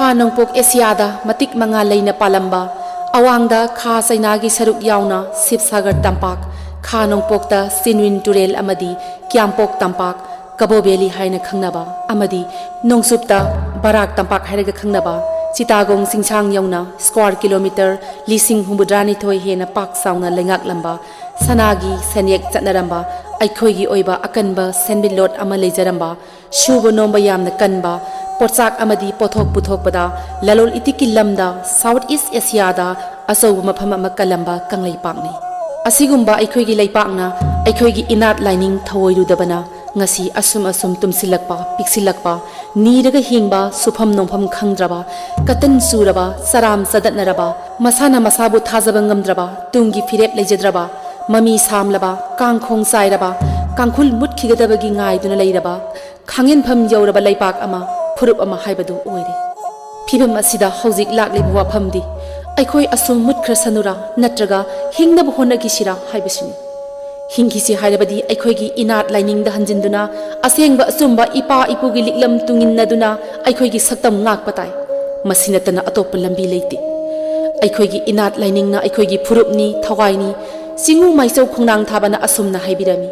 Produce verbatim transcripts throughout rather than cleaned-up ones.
ꯈꯥ ꯅꯣꯡꯄꯣꯛ ꯑꯦꯁꯤꯌꯥꯗ ꯃꯇꯤꯛ ꯃꯉꯥ ꯂꯩꯅ ꯄꯥꯜꯂꯝꯕ, ꯑꯋꯥꯡꯗ ꯈꯥ ꯆꯩꯅꯥꯒꯤ ꯁꯔꯨꯛ ꯌꯥꯎꯅ ꯁꯤꯕꯁꯥꯒꯔ ꯇꯝꯄꯥꯛ, ꯈꯥ ꯅꯣꯡꯄꯣꯛꯇ ꯆꯤꯟꯋꯤꯟ ꯇꯨꯔꯦꯜ ꯑꯃꯗꯤ ꯀ꯭ꯌꯥꯝꯄꯣꯛ ꯇꯝꯄꯥꯛ, ꯀꯕꯣ ꯚꯦꯂꯤ ꯍꯥꯏꯅ ꯈꯪꯅꯕ, ꯑꯃꯗꯤ ꯅꯣꯡꯆꯨꯞꯇ ꯕꯔꯥꯛ ꯇꯝꯄꯥꯛ ꯍꯥꯏꯔꯒ ꯈꯪꯅꯕ ꯆꯤꯇꯥꯒꯣꯡ ꯆꯤꯡꯁꯥꯡ ꯌꯧꯅ ꯁ꯭ꯀ꯭ꯋꯥꯔ ꯀꯤꯂꯣꯃꯤꯇꯔ ꯂꯤꯁꯤꯡ ꯍꯨꯝꯐꯨꯇꯔꯥꯅꯤꯊꯣꯏ ꯍꯦꯟꯅ ꯄꯥꯛ ꯆꯥꯎꯅ ꯂꯩꯉꯥꯛꯂꯝꯕ, ꯁꯅꯥꯒꯤ ꯁꯦꯟꯌꯦꯛ ꯆꯠꯅꯔꯝꯕ, ꯑꯩꯈꯣꯏꯒꯤ ꯑꯣꯏꯕ ꯑꯀꯟꯕ ꯁꯦꯟꯃꯤꯠꯂꯣꯟ ꯑꯃ ꯂꯩꯖꯔꯝꯕ, ꯁꯨꯕ ꯅꯣꯝꯕ ꯌꯥꯝꯅ ꯀꯟꯕ, ꯄꯣꯠꯆꯥꯛ ꯑꯃꯗꯤ ꯄꯣꯠꯊꯣꯛ ꯄꯨꯊꯣꯛꯄꯗ, ꯂꯂꯣꯜ ꯏꯇꯤꯛꯀꯤ ꯂꯝꯗ ꯁꯥꯎꯠ ꯏꯁ ꯑꯦꯁꯤꯌꯥꯗ ꯑꯆꯧꯕ ꯃꯐꯝ ꯑꯃ ꯀꯜꯂꯝꯕ ꯀꯪꯂꯩꯄꯥꯛꯅꯤ꯫ ꯑꯁꯤꯒꯨꯝꯕ ꯑꯩꯈꯣꯏꯒꯤ ꯂꯩꯄꯥꯛꯅ ꯑꯩꯈꯣꯏꯒꯤ ꯏꯅꯥꯠ ꯂꯥꯏꯅꯤꯡ ꯊꯧꯑꯣꯏꯔꯨꯗꯕꯅ ꯉꯁꯤ ꯑꯁꯨꯝ ꯑꯁꯨꯝ ꯇꯨꯝꯁꯤꯜꯂꯛꯄ, ꯄꯤꯛꯁꯤꯜꯂꯛꯄ, ꯅꯤꯔꯒ ꯍꯤꯡꯕ, ꯁꯨꯐꯝ ꯅꯣꯝꯐꯝ ꯈꯪꯗ꯭ꯔꯕ, ꯀꯇꯟ ꯆꯨꯔꯕ, ꯆꯔꯥꯝ ꯆꯗꯠꯅꯔꯕ, ꯃꯁꯥꯅ ꯃꯁꯥꯕꯨ ꯊꯥꯖꯕ ꯉꯝꯗ꯭ꯔꯕ, ꯇꯨꯡꯒꯤ ꯐꯤꯔꯦꯞ ꯂꯩꯖꯗ꯭ꯔꯕ, ꯃꯃꯤ ꯁꯥꯝꯂꯕ, ꯀꯥꯡꯈꯣꯡ ꯆꯥꯏꯔꯕ, ꯀꯥꯡꯈꯨꯜ ꯃꯨꯠꯈꯤꯒꯗꯕꯒꯤ ꯉꯥꯏꯗꯨꯅ ꯂꯩꯔꯕ, ꯈꯥꯡꯍꯦꯟꯐꯝ ꯌꯧꯔꯕ ꯂꯩꯄꯥꯛ ꯑꯃ, ꯐꯨꯔꯨꯞ ꯑꯃ ꯍꯥꯏꯕꯗꯨ ꯑꯣꯏꯔꯦ꯫ ꯐꯤꯚꯝ ꯑꯁꯤꯗ ꯍꯧꯖꯤꯛ ꯂꯥꯛꯂꯤꯕ ꯋꯥꯐꯝꯗꯤ ꯑꯩꯈꯣꯏ ꯑꯁꯨꯝ ꯃꯨꯠꯈ꯭ꯔꯁꯅꯨꯔꯥ ꯅꯠꯇ꯭ꯔꯒ ꯍꯤꯡꯅꯕ ꯍꯣꯠꯅꯈꯤꯁꯤꯔꯥ ꯍꯥꯏꯕꯁꯤꯅꯤ꯫ ꯍꯤꯡꯈꯤꯁꯤ ꯍꯥꯏꯔꯕꯗꯤ ꯑꯩꯈꯣꯏꯒꯤ ꯏꯅꯥꯠ ꯂꯥꯏꯅꯤꯡꯗ ꯍꯟꯖꯤꯟꯗꯨꯅ ꯑꯁꯦꯡꯕ ꯑꯆꯨꯝꯕ ꯏꯄꯥ ꯏꯄꯨꯒꯤ ꯂꯤꯛꯂꯝ ꯇꯨꯡꯏꯟꯅꯗꯨꯅ ꯑꯩꯈꯣꯏꯒꯤ ꯁꯛꯇꯝ ꯉꯥꯛꯄ ꯇꯥꯏ꯫ ꯃꯁꯤ ꯅꯠꯇꯅ ꯑꯇꯣꯞꯄ ꯂꯝꯕꯤ ꯂꯩꯇꯦ꯫ ꯑꯩꯈꯣꯏꯒꯤ ꯏꯅꯥꯠ ꯂꯥꯏꯅꯤꯡꯅ ꯑꯩꯈꯣꯏꯒꯤ ꯐꯨꯔꯨꯞꯅꯤ, ꯊꯋꯥꯏꯅꯤ꯫ ꯆꯤꯡꯉꯨ ꯃꯥꯏꯆꯧ ꯈꯣꯡꯅꯥꯡ ꯊꯥꯕꯅ ꯑꯁꯨꯝꯅ ꯍꯥꯏꯕꯤꯔꯝꯃꯤ,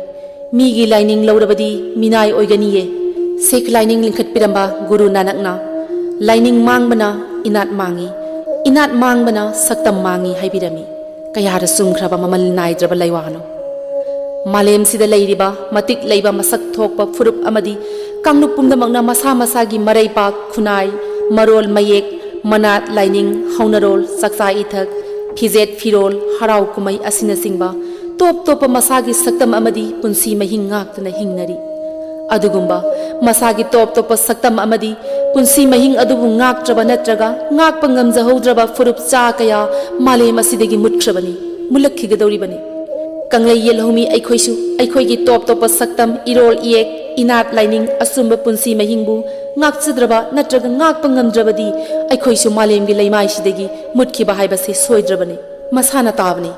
"ꯃꯤꯒꯤ ꯂꯥꯏꯅꯤꯡ ꯂꯧꯔꯕꯗꯤ ꯃꯤꯅꯥꯏ ꯑꯣꯏꯒꯅꯤꯌꯦ"꯫ ꯁꯤꯈ ꯂꯥꯏꯅꯤꯡ ꯂꯤꯡꯈꯠꯄꯤꯔꯝꯕ ꯒꯨꯔꯨ ꯅꯥꯅꯛꯅ, "ꯂꯥꯏꯅꯤꯡ ꯃꯥꯡꯕꯅ ꯏꯅꯥꯠ ꯃꯥꯡꯉꯤ, ꯏꯅꯥꯠ ꯃꯥꯡꯕꯅ ꯁꯛꯇꯝ ꯃꯥꯡꯉꯤ" ꯍꯥꯏꯕꯤꯔꯝꯃꯤ꯫ ꯀꯌꯥꯗ ꯆꯨꯝꯈ꯭ꯔꯕ ꯃꯃꯜ ꯅꯥꯏꯗ꯭ꯔꯕ ꯂꯩꯋꯥꯅꯣ! ꯃꯥꯂꯦꯝꯁꯤꯗ ꯂꯩꯔꯤꯕ ꯃꯇꯤꯛ ꯂꯩꯕ ꯃꯁꯛ ꯊꯣꯛꯄ ꯐꯨꯔꯨꯞ ꯑꯃꯗꯤ ꯀꯥꯡꯂꯨꯞ ꯄꯨꯝꯅꯃꯛꯅ ꯃꯁꯥ ꯃꯁꯥꯒꯤ ꯃꯔꯩꯄꯥꯛ, ꯈꯨꯟꯅꯥꯏ, ꯃꯔꯣꯜ, ꯃꯌꯦꯛ, ꯃꯅꯥꯠ, ꯂꯥꯏꯅꯤꯡ, ꯍꯧꯅꯔꯣꯜ, ꯆꯥꯛꯆꯥ ꯏꯊꯛ, ꯐꯤꯖꯦꯠ ꯐꯤꯔꯣꯜ, ꯍꯔꯥꯎ ꯀꯨꯝꯍꯩ ꯑꯁꯤꯅꯆꯤꯡꯕ ꯇꯣꯞ ꯇꯣꯞꯄ ꯃꯁꯥꯒꯤ ꯁꯛꯇꯝ ꯑꯃꯗꯤ ꯄꯨꯟꯁꯤ ꯃꯍꯤꯡ ꯉꯥꯛꯇꯨꯅ ꯍꯤꯡꯅꯔꯤ꯫ ꯑꯗꯨꯒꯨꯝꯕ ꯃꯁꯥꯒꯤ ꯇꯣꯞ ꯇꯣꯞꯄ ꯁꯛꯇꯝ ꯑꯃꯗꯤ ꯄꯨꯟꯁꯤ ꯃꯍꯤꯡ ꯑꯗꯨꯕꯨ ꯉꯥꯛꯇ꯭ꯔꯕ ꯅꯠꯇ꯭ꯔꯒ ꯉꯥꯛꯄ ꯉꯝꯖꯍꯧꯗ꯭ꯔꯕ ꯐꯨꯔꯨꯞ ꯆꯥ ꯀꯌꯥ ꯃꯥꯂꯦꯝ ꯑꯁꯤꯗꯒꯤ ꯃꯨꯠꯈ꯭ꯔꯕꯅꯤ, ꯃꯨꯠꯂꯛꯈꯤꯒꯗꯧꯔꯤꯕꯅꯤ꯫ ꯀꯪꯂꯩ ꯌꯦꯜꯍꯧꯃꯤ ꯑꯩꯈꯣꯏꯁꯨ ꯑꯩꯈꯣꯏꯒꯤ ꯇꯣꯞ ꯇꯣꯞꯄ ꯁꯛꯇꯝ, ꯏꯔꯣꯜ ꯏꯌꯦꯛ, ꯏꯅꯥꯠ ꯂꯥꯏꯅꯤꯡ, ꯑꯆꯨꯝꯕ ꯄꯨꯟꯁꯤ ꯃꯍꯤꯡꯕꯨ ꯉꯥꯛꯆꯗ꯭ꯔꯕ ꯅꯠꯇ꯭ꯔꯒ ꯉꯥꯛꯄ ꯉꯝꯗ꯭ꯔꯕꯗꯤ ꯑꯩꯈꯣꯏꯁꯨ ꯃꯥꯂꯦꯝꯒꯤ ꯂꯩꯃꯥꯏꯁꯤꯗꯒꯤ ꯃꯨꯠꯈꯤꯕ ꯍꯥꯏꯕꯁꯤ ꯁꯣꯏꯗ꯭ꯔꯕꯅꯤ, ꯃꯁꯥꯅ ꯇꯥꯕꯅꯤ꯫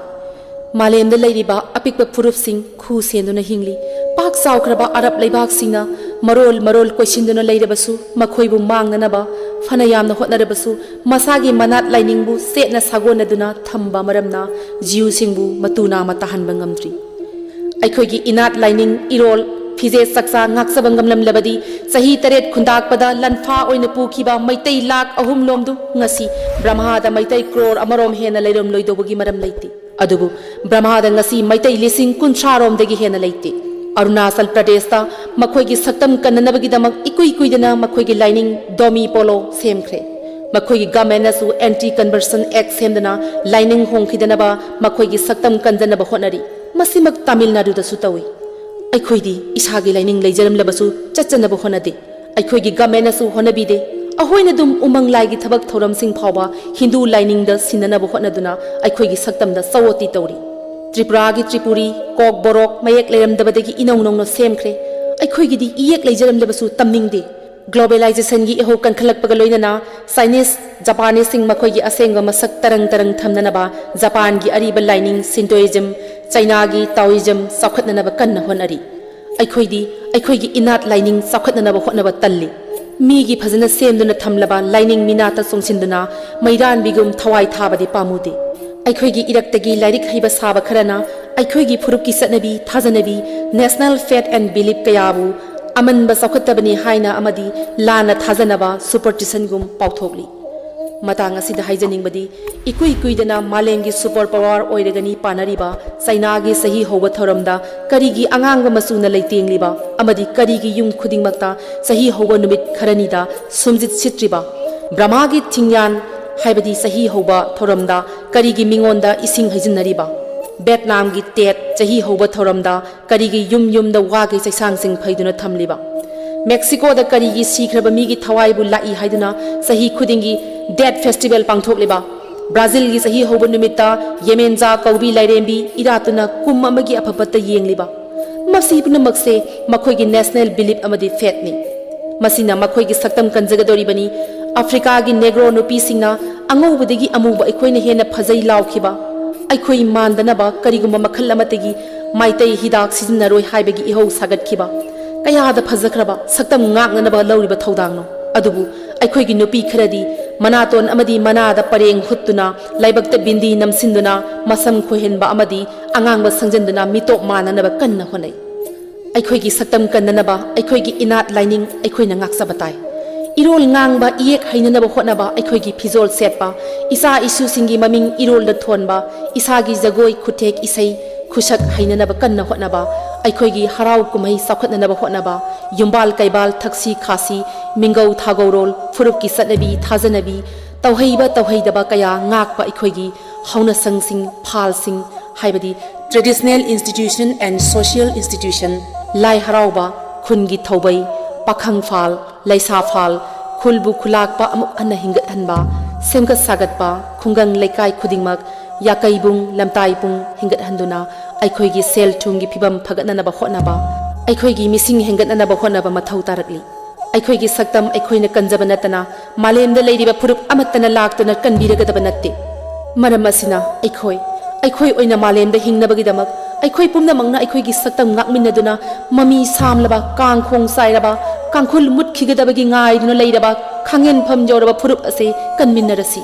ꯃꯥꯂꯦꯝꯗ ꯂꯩꯔꯤꯕ ꯑꯄꯤꯛꯄ ꯐꯨꯔꯨꯞꯁꯤꯡ ꯈꯨ ꯁꯦꯟꯗꯨꯅ ꯍꯤꯡꯂꯤ꯫ ꯄꯥꯛ ꯆꯥꯎꯈ꯭ꯔꯕ ꯑꯔꯕ ꯂꯩꯕꯥꯛꯁꯤꯡꯅ ꯃꯔꯣꯜ ꯃꯔꯣꯜ ꯀꯣꯏꯁꯤꯟꯗꯨꯅ ꯂꯩꯔꯕꯁꯨ, ꯃꯈꯣꯏꯕꯨ ꯃꯥꯡꯅꯅꯕ ꯐꯅ ꯌꯥꯝꯅ ꯍꯣꯠꯅꯔꯕꯁꯨ, ꯃꯁꯥꯒꯤ ꯃꯅꯥꯠ ꯂꯥꯏꯅꯤꯡꯕꯨ ꯆꯦꯠꯅ ꯁꯥꯒꯣꯟꯅꯗꯨꯅ ꯊꯝꯕ ꯃꯔꯝꯅ ꯖꯤꯎꯁꯤꯡꯕꯨ ꯃꯇꯨ ꯅꯥꯝꯃ ꯇꯥꯍꯟꯕ ꯉꯝꯗ꯭ꯔꯤ꯫ ꯑꯩꯈꯣꯏꯒꯤ ꯏꯅꯥꯠ ꯂꯥꯏꯅꯤꯡ, ꯏꯔꯣꯜ, ꯐꯤꯖꯦꯠ ꯆꯛꯆꯥ ꯉꯥꯛꯆꯕ ꯉꯝꯂꯝꯂꯕꯗꯤ, ꯆꯍꯤ ꯇꯔꯦꯠ ꯈꯨꯟꯗꯥꯛꯄꯗ ꯂꯟꯐꯥ ꯑꯣꯏꯅ ꯄꯨꯈꯤꯕ ꯃꯩꯇꯩ ꯂꯥꯈ ꯑꯍꯨꯝ ꯂꯣꯝꯗꯨ ꯉꯁꯤ ꯕ꯭ꯔꯍꯃꯥꯗ ꯃꯩꯇꯩ ꯀ꯭ꯔꯣꯔ ꯑꯃꯔꯣꯝ ꯍꯦꯟꯅ ꯂꯩꯔꯝꯂꯣꯏꯗꯧꯕꯒꯤ ꯃꯔꯝ ꯂꯩꯇꯦ꯫ ꯑꯗꯨꯕꯨ ꯕ꯭ꯔꯍꯃꯥꯗ ꯉꯁꯤ ꯃꯩꯇꯩ ꯂꯤꯁꯤꯡ ꯀꯨꯟꯊ꯭ꯔꯥ ꯔꯣꯝꯗꯒꯤ ꯍꯦꯟꯅ ꯂꯩꯇꯦ꯫ ꯑꯔꯨꯅꯥꯆꯜ ꯄ꯭ꯔꯗꯦꯁꯇ ꯃꯈꯣꯏꯒꯤ ꯁꯛꯇꯝ ꯀꯟꯅꯅꯕꯒꯤꯗꯃꯛ ꯏꯀꯨꯏ ꯀꯨꯏꯗꯅ ꯃꯈꯣꯏꯒꯤ ꯂꯥꯏꯅꯤꯡ ꯗꯣꯃꯤ ꯄꯣꯂꯣ ꯁꯦꯝꯈ꯭ꯔꯦ꯫ ꯃꯈꯣꯏꯒꯤ ꯒꯚꯔꯟꯃꯦꯟꯅꯁꯨ ꯑꯦꯟꯇꯤ ꯀꯟꯚꯔꯁꯟ ꯑꯦꯛ ꯁꯦꯝꯗꯨꯅ ꯂꯥꯏꯅꯤꯡ ꯍꯣꯡꯈꯤꯗꯅꯕ ꯃꯈꯣꯏꯒꯤ ꯁꯛꯇꯝ ꯀꯟꯖꯅꯕ ꯍꯣꯠꯅꯔꯤ꯫ ꯃꯁꯤꯃꯛ ꯇꯥꯃꯤꯜ ꯅꯥꯗꯨꯗꯁꯨ ꯇꯧꯏ꯫ ꯑꯩꯈꯣꯏꯗꯤ ꯏꯁꯥꯒꯤ ꯂꯥꯏꯅꯤꯡ ꯂꯩꯖꯔꯝꯂꯕꯁꯨ ꯆꯠꯆꯅꯕ ꯍꯣꯠꯅꯗꯦ꯫ ꯑꯩꯈꯣꯏꯒꯤ ꯒꯚꯔꯟꯃꯦꯟꯅꯁꯨ ꯍꯣꯠꯅꯕꯤꯗꯦ꯫ ꯑꯩꯈꯣꯏꯅ ꯑꯗꯨꯝ ꯎꯃꯪ ꯂꯥꯏꯒꯤ ꯊꯕꯛ ꯊꯧꯔꯝꯁꯤꯡ ꯐꯥꯎꯕ ꯍꯤꯟꯗꯨ ꯂꯥꯏꯅꯤꯡꯗ ꯁꯤꯟꯅꯅꯕ ꯍꯣꯠꯅꯗꯨꯅ ꯑꯩꯈꯣꯏꯒꯤ ꯁꯛꯇꯝꯗ ꯆꯥꯋꯣꯇꯤ ꯇꯧꯔꯤ꯫ ꯇ꯭ꯔꯤꯄꯨꯔꯥꯒꯤ ꯇ꯭ꯔꯤꯄꯨꯔꯤ, ꯀꯣꯛ ꯕꯣꯔꯣꯛ ꯃꯌꯦꯛ ꯂꯩꯔꯝꯗꯕꯗꯒꯤ ꯏꯅꯧ ꯅꯧꯅ ꯁꯦꯝꯈ꯭ꯔꯦ꯫ ꯑꯩꯈꯣꯏꯒꯤꯗꯤ ꯏꯌꯦꯛ ꯂꯩꯖꯔꯝꯂꯕꯁꯨ ꯇꯝꯅꯤꯡꯗꯦ꯫ ꯒ꯭ꯂꯣꯕꯦꯂꯥꯏꯖꯦꯁꯟꯒꯤ ꯏꯍꯧ ꯀꯟꯈꯠꯂꯛꯄꯒ ꯂꯣꯏꯅꯅ ꯆꯥꯏꯅꯤꯁ, ꯖꯄꯥꯅꯤꯁꯁꯤꯡ ꯃꯈꯣꯏꯒꯤ ꯑꯁꯦꯡꯕ ꯃꯁꯛ ꯇꯔꯪ ꯇꯔꯪ ꯊꯝꯅꯅꯕ ꯖꯄꯥꯟꯒꯤ ꯑꯔꯤꯕ ꯂꯥꯏꯅꯤꯡ ꯁꯤꯟꯇꯣꯏꯖꯝ, ꯆꯥꯏꯅꯥꯒꯤ ꯇꯥꯑꯣꯏꯖꯝ ꯆꯥꯎꯈꯠꯅꯅꯕ ꯀꯟꯅ ꯍꯣꯠꯅꯔꯤ꯫ ꯑꯩꯈꯣꯏꯗꯤ ꯑꯩꯈꯣꯏꯒꯤ ꯏꯅꯥꯠ ꯂꯥꯏꯅꯤꯡ ꯆꯥꯎꯈꯠꯅꯅꯕ ꯍꯣꯠꯅꯕ ꯇꯜꯂꯤ꯫ ꯃꯤꯒꯤ ꯐꯖꯅ ꯁꯦꯝꯗꯨꯅ ꯊꯝꯂꯕ ꯂꯥꯏꯅꯤꯡ ꯃꯤꯅꯥꯠꯇ ꯆꯣꯡꯁꯤꯟꯗꯨꯅ ꯃꯩꯔꯥꯟꯕꯤꯒꯨꯝ ꯊꯋꯥꯏ ꯊꯥꯕꯗꯤ ꯄꯥꯝꯃꯨꯗꯦ꯫ ꯑꯩꯈꯣꯏꯒꯤ ꯏꯔꯛꯇꯒꯤ ꯂꯥꯏꯔꯤꯛ ꯍꯩꯕ ꯁꯥꯕ ꯈꯔꯅ ꯑꯩꯈꯣꯏꯒꯤ ꯐꯨꯔꯨꯞꯀꯤ ꯆꯠꯅꯕꯤ, ꯊꯥꯖꯅꯕꯤ, national faith and belief ꯀꯌꯥꯕꯨ ꯑꯃꯟꯕ ꯆꯥꯎꯈꯠꯇꯕꯅꯤ ꯍꯥꯏꯅ ꯑꯃꯗꯤ ꯂꯥꯟꯅ ꯊꯥꯖꯅꯕ superstitionꯒꯨꯝ ꯄꯥꯎꯊꯣꯛꯂꯤ꯫ ꯃꯇꯥꯡ ꯑꯁꯤꯗ ꯍꯥꯏꯖꯅꯤꯡꯕꯗꯤ, ꯏꯀꯨꯏ ꯀꯨꯏꯗꯅ ꯃꯥꯂꯦꯝꯒꯤ super power ꯑꯣꯏꯔꯒꯅꯤ ꯄꯥꯅꯔꯤꯕ ꯆꯥꯏꯅꯥꯒꯤ ꯆꯍꯤ ꯍꯧꯕ ꯊꯧꯔꯝꯗ ꯀꯔꯤꯒꯤ ꯑꯉꯥꯡꯕ ꯃꯆꯨꯅ ꯂꯩꯇꯦꯡꯂꯤꯕ ꯑꯃꯗꯤ ꯀꯔꯤꯒꯤ ꯌꯨꯝ ꯈꯨꯗꯤꯡꯃꯛꯇ ꯆꯍꯤ ꯍꯧꯕ ꯅꯨꯃꯤꯠ ꯈꯔꯅꯤꯗ ꯁꯨꯝꯖꯤꯠ ꯁꯤꯠꯇ꯭ꯔꯤꯕ? ꯕ꯭ꯔꯍꯃꯥꯒꯤ ꯊꯤꯡꯌꯥꯟ ꯍꯥꯏꯕꯗꯤ ꯆꯍꯤ ꯍꯧꯕ ꯊꯧꯔꯝꯗ ꯀꯔꯤꯒꯤ ꯃꯤꯉꯣꯟꯗ ꯏꯁꯤꯡ ꯍꯩꯖꯤꯟꯅꯔꯤꯕ? ꯚꯦꯠꯅꯥꯝꯒꯤ ꯇꯦꯠ ꯆꯍꯤ ꯍꯧꯕ ꯊꯧꯔꯝꯗ ꯀꯔꯤꯒꯤ ꯌꯨꯝ ꯌꯨꯝꯗ ꯋꯥꯒꯤ ꯆꯩꯁꯥꯡꯁꯤꯡ ꯐꯩꯗꯨꯅ ꯊꯝꯂꯤꯕ? ꯃꯦꯛꯁꯤꯀꯣꯗ ꯀꯔꯤꯒꯤ ꯁꯤꯈ꯭ꯔꯕ ꯃꯤꯒꯤ ꯊꯋꯥꯏꯕꯨ ꯂꯥꯛꯏ ꯍꯥꯏꯗꯨꯅ ꯆꯍꯤ ꯈꯨꯗꯤꯡꯒꯤ ꯗꯦꯠ ꯐꯦꯁꯇꯤꯚꯦꯜ ꯄꯥꯡꯊꯣꯛꯂꯤꯕ? ꯕ꯭ꯔꯥꯖꯤꯜꯒꯤ ꯆꯍꯤ ꯍꯧꯕ ꯅꯨꯃꯤꯠꯇ ꯌꯦꯃꯦꯟꯖꯥ ꯀꯧꯕꯤ ꯂꯥꯏꯔꯦꯝꯕꯤ ꯏꯔꯥꯠꯇꯨꯅ ꯀꯨꯝ ꯑꯃꯒꯤ ꯑꯐ ꯐꯠꯇ ꯌꯦꯡꯂꯤꯕ? ꯃꯁꯤ ꯄꯨꯝꯅꯃꯛꯁꯦ ꯃꯈꯣꯏꯒꯤ national belief ꯑꯃꯗꯤ faithꯅꯤ꯫ ꯃꯁꯤꯅ ꯃꯈꯣꯏꯒꯤ ꯁꯛꯇꯝ ꯀꯟꯖꯒꯗꯧꯔꯤꯕꯅꯤ꯫ ꯑꯐ꯭ꯔꯤꯀꯥꯒꯤ ꯅꯦꯒ꯭ꯔꯣ ꯅꯨꯄꯤꯁꯤꯡꯅ ꯑꯉꯧꯕꯗꯒꯤ ꯑꯃꯨꯕ ꯑꯩꯈꯣꯏꯅ ꯍꯦꯟꯅ ꯐꯖꯩ ꯂꯥꯎꯈꯤꯕ, ꯑꯩꯈꯣꯏ ꯃꯥꯟꯗꯅꯕ ꯀꯔꯤꯒꯨꯝꯕ ꯃꯈꯜ ꯑꯃꯠꯇꯒꯤ ꯃꯥꯏꯇꯩ ꯍꯤꯗꯥꯛ ꯁꯤꯖꯤꯟꯅꯔꯣꯏ ꯍꯥꯏꯕꯒꯤ ꯏꯍꯧ ꯁꯥꯒꯠꯈꯤꯕ, ꯀꯌꯥꯗ ꯐꯖꯈ꯭ꯔꯕ ꯁꯛꯇꯝ ꯉꯥꯛꯅꯅꯕ ꯂꯧꯔꯤꯕ ꯊꯧꯗꯥꯡꯅꯣ꯫ ꯑꯗꯨꯕꯨ ꯑꯩꯈꯣꯏꯒꯤ ꯅꯨꯄꯤ ꯈꯔꯗꯤ ꯃꯅꯥꯇꯣꯟ ꯑꯃꯗꯤ ꯃꯅꯥꯗ ꯄꯔꯦꯡ ꯍꯨꯠꯇꯨꯅ, ꯂꯥꯏꯕꯛꯇ ꯕꯤꯟꯗꯤ ꯅꯝꯁꯤꯟꯗꯨꯅ, ꯃꯁꯝ ꯈꯣꯏꯍꯟꯕ ꯑꯃꯗꯤ ꯑꯉꯥꯡꯕ ꯁꯪꯖꯟꯗꯨꯅ ꯃꯤꯇꯣꯞ ꯃꯥꯟꯅꯅꯕ ꯀꯟꯅ ꯍꯣꯠꯅꯩ꯫ ꯑꯩꯈꯣꯏꯒꯤ ꯁꯛꯇꯝ ꯀꯟꯅꯅꯕ ꯑꯩꯈꯣꯏꯒꯤ ꯏꯅꯥꯠ ꯂꯥꯏꯅꯤꯡ ꯑꯩꯈꯣꯏꯅ ꯉꯥꯛꯆꯕ ꯇꯥꯏ꯫ ꯏꯔꯣꯜ ꯉꯥꯡꯕ, ꯏꯌꯦꯛ ꯍꯩꯅꯅꯕ ꯍꯣꯠꯅꯕ, ꯑꯩꯈꯣꯏꯒꯤ ꯐꯤꯖꯣꯜ ꯁꯦꯠꯄ, ꯏꯆꯥ ꯏꯁꯨꯁꯤꯡꯒꯤ ꯃꯃꯤꯡ ꯏꯔꯣꯜꯗ ꯊꯣꯟꯕ, ꯏꯁꯥꯒꯤ ꯖꯒꯣꯏ, ꯈꯨꯠꯊꯦꯛ, ꯏꯁꯩ, ꯈꯨꯁꯛ ꯍꯩꯅꯅꯕ ꯀꯟꯅ ꯍꯣꯠꯅꯕ, ꯑꯩꯈꯣꯏꯒꯤ ꯍꯔꯥꯎ ꯀꯨꯝꯍꯩ ꯆꯥꯎꯈꯠꯅꯅꯕ ꯍꯣꯠꯅꯕ, ꯌꯨꯝꯕꯥꯜ ꯀꯩꯕꯥꯜ, ꯊꯛꯁꯤ ꯈꯥꯁꯤ, ꯃꯤꯡꯒꯧ ꯊꯥꯒꯧꯔꯣꯜ, ꯐꯨꯔꯨꯞꯀꯤ ꯆꯠꯅꯕꯤ, ꯊꯥꯖꯅꯕꯤ, ꯇꯧꯍꯩꯕ ꯇꯧꯍꯩꯗꯕ ꯀꯌꯥ ꯉꯥꯛꯄ ꯑꯩꯈꯣꯏꯒꯤ ꯍꯧꯅꯁꯪꯁꯤꯡ, ꯐꯥꯜꯁꯤꯡ, ꯍꯥꯏꯕꯗꯤ traditional institution and social institution, ꯂꯥꯏ ꯍꯔꯥꯎꯕ, ꯈꯨꯟꯒꯤ ꯊꯧꯕꯩ, ꯄꯥꯈꯪ ꯐꯥꯜ, ꯂꯩꯁꯥ ꯐꯥꯜ, ꯈꯨꯜꯕꯨ ꯈꯨꯂꯥꯛꯄ ꯑꯃꯨꯛ ꯍꯟꯅ ꯍꯤꯡꯒꯠꯍꯟꯕ, ꯁꯦꯝꯒꯠ ꯁꯥꯒꯠꯄ, ꯈꯨꯡꯒꯪ ꯂꯩꯀꯥꯏ ꯈꯨꯗꯤꯡꯃꯛ ꯌꯥꯀꯩꯕꯨꯡ, ꯂꯝꯇꯥꯏꯕꯨꯡ ꯍꯤꯡꯒꯠꯍꯟꯗꯨꯅ ꯑꯩꯈꯣꯏꯒꯤ ꯁꯦꯜ ꯊꯨꯝꯒꯤ ꯐꯤꯕꯝ ꯐꯒꯠꯅꯅꯕ ꯍꯣꯠꯅꯕ, ꯑꯩꯈꯣꯏꯒꯤ ꯃꯤꯁꯤꯡ ꯍꯦꯟꯒꯠꯅꯅꯕ ꯍꯣꯠꯅꯕ ꯃꯊꯧ ꯇꯥꯔꯛꯂꯤ꯫ ꯑꯩꯈꯣꯏꯒꯤ ꯁꯛꯇꯝ ꯑꯩꯈꯣꯏꯅ ꯀꯟꯖꯕ ꯅꯠꯇꯅ ꯃꯥꯂꯦꯝꯗ ꯂꯩꯔꯤꯕ ꯐꯨꯔꯨꯞ ꯑꯃꯠꯇꯅ ꯂꯥꯛꯇꯨꯅ ꯀꯟꯕꯤꯔꯒꯗꯕ ꯅꯠꯇꯦ꯫ ꯃꯔꯝ ꯑꯁꯤꯅ ꯑꯩꯈꯣꯏ, ꯑꯩꯈꯣꯏ ꯑꯣꯏꯅ ꯃꯥꯂꯦꯝꯗ ꯍꯤꯡꯅꯕꯒꯤꯗꯃꯛ ꯑꯩꯈꯣꯏ ꯄꯨꯝꯅꯃꯛꯅ ꯑꯩꯈꯣꯏꯒꯤ ꯁꯛꯇꯝ ꯉꯥꯛꯃꯤꯟꯅꯗꯨꯅ ꯃꯃꯤ ꯁꯥꯝꯂꯕ, ꯀꯥꯡꯈꯣꯡ ꯆꯥꯏꯔꯕ, ꯀꯥꯡꯈꯨꯜ ꯃꯨꯠꯈꯤꯒꯗꯕꯒꯤ ꯉꯥꯏꯗꯨꯅ ꯂꯩꯔꯕ, ꯈꯥꯡꯉꯦꯟꯐꯝ ꯌꯧꯔꯕ ꯐꯨꯔꯨꯞ ꯑꯁꯤ ꯀꯟꯃꯤꯟꯅꯔꯁꯤ꯫